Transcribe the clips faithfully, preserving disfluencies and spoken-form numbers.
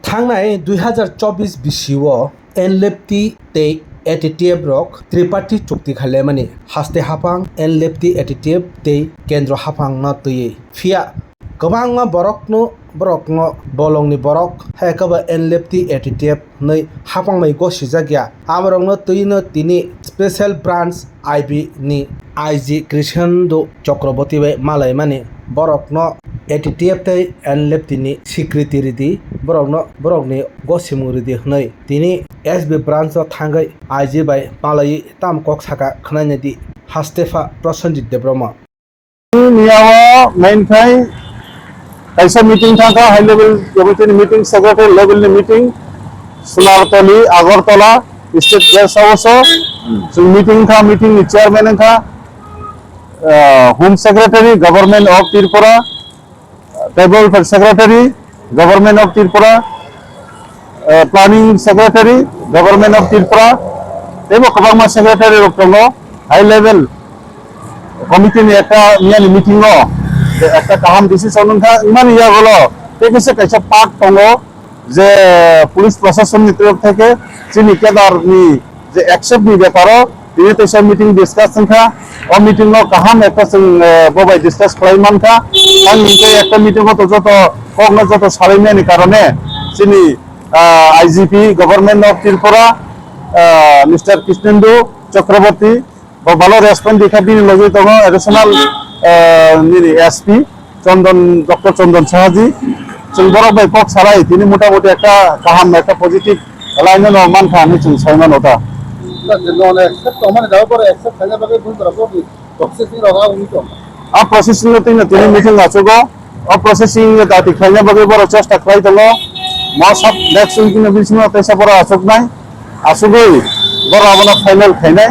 Thangnai dui hazar chobbish bisio N L F T tei A T T F rok triparty chukti khailaimani haste haphang N L F T, A T T F tei kendro haphangno twiwi. Phiya kwbangma borokno, borokno bolongni borok hai khe bo N L F T, A T T F hwnwi haphang bai gosijak ya. Amorokno twino tini Special Branch I B ni I G Krishendu Chakraborty bai malaimani borokno A T T F tei N L F T ni secretary di borokno, borokni gosimung ridi hwnwi tini S B branch o thangwi I G bai malaiwi tam kok saka khwnaina di haste pha Prosenjit Debbarma. Miya o main khai kaisa meeting thangkha, high level committee ni meeting, secretary level ni meeting, Sunartali, Agartala, State Guest House o. Hmm. Chwng meeting kha, meeting ni chairman wngkha, ah, Home Secretary, Government of Tripura, Tribal Welfare Secretary, Government of Tripura, eh, Planning Secretary, Government of Tripura, teibo kwbangma secretary rok tongo. High level committee ni ekta miyani meeting o je ekta kaham decision wngkha, wngmani yagulo tei kisa kaisa part tongo je police proshashan ni torok theke chini kedar ni je accept ni beparo tini teisa meeting discuss wngkha. O meeting no kaham ekta chwng, eh, bo bai discuss khlai mankha. Ang hinkhe ekta meeting o to joto kokno joto salaimani karone chini, ah, I G P Government of Tripura, ah, Mister Krishnendu Chakraborty bo bhalo respond dikha, bini logi tongo additional, ah, nini S P. Chondon, Doctor Chondon Sahaji, chwng borok bai kok salai, tini mota moti ekta kaham, ekta positive line no mankha hinwi chwng sai mano ta. Nono accept tongmani dabai borok accept khaina bagwi buini borok bo processing rok abo wngwi tong. A processing no tini, tini meeting achugo, o processing no dati khaina bagwi borok chesta khlai tongo. Mo sab next week ni bisingo teisa borok achuknai, achugwi borok abono final khainai,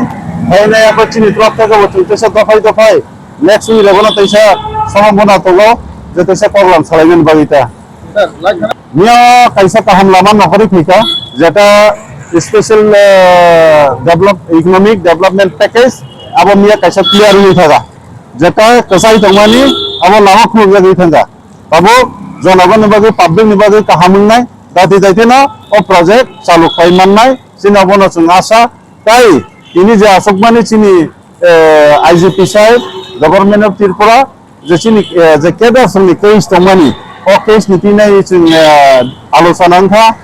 khainai abo chini twlak thai bo chwng teisa dophai dophai. Next week rok no teisa somo bona tongo je teisa program salaimani bagwi ta. Sir, like, miya kaisa kaham lama nohori phaikha, jeta special, eh, develop, economic development package abo miya kaisa clear wngwi thaga, jeta kwchai tongmani abo lama khulukjagwi thangkha. Abo jonogoni bagwi, public ni bagwi kaham wngnai, dati daiteno o project chalu khai mannai, chini abono chwng asa. Tai tini je aswkmani chini, eh, I G P sahib, Government of Tripura, je chini, eh, je cadre songni case tongmani, o case ni tinai chwng, eh, alochona wngkha,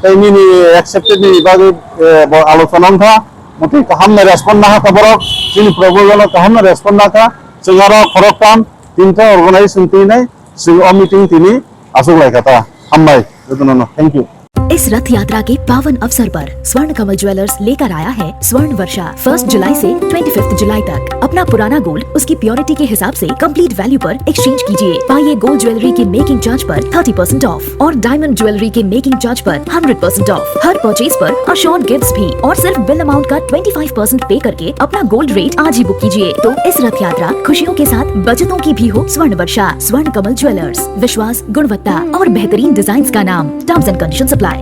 tai nini accepted ni bagwi, eh, bo alochona wngkha, motwi kaham no respond nahakha borok, chini proposal no kaham no respond nahakha, chwng aro khoroktham tinta organization tinai chwng o meeting tini aswk laikha ta. Hambai, jotono no. Thank you. इस रथ यात्रा के पावन अवसर पर स्वर्ण कमल ज्वेलर्स लेकर आया है स्वर्ण वर्षा। फर्स्ट जुलाई से ट्वेंटी फिफ्थ जुलाई तक अपना पुराना गोल्ड उसकी प्योरिटी के हिसाब से कंप्लीट वैल्यू पर एक्सचेंज कीजिए। पाइए गोल्ड ज्वेलरी के मेकिंग चार्ज पर थर्टी परसेंट ऑफ और डायमंड ज्वेलरी के मेकिंग चार्ज पर हंड्रेड परसेंट ऑफ। हर परचेज पर अश्योर्ड गिफ्ट्स भी और सिर्फ बिल अमाउंट का ट्वेंटी फाइव परसेंट पे करके अपना गोल्ड रेट आज ही बुक कीजिए। तो इस रथ यात्रा खुशियों के साथ बचतों की भी हो। स्वर्ण वर्षा, स्वर्ण कमल ज्वेलर्स, विश्वास, गुणवत्ता और बेहतरीन डिजाइन्स का नाम। Terms and conditions apply.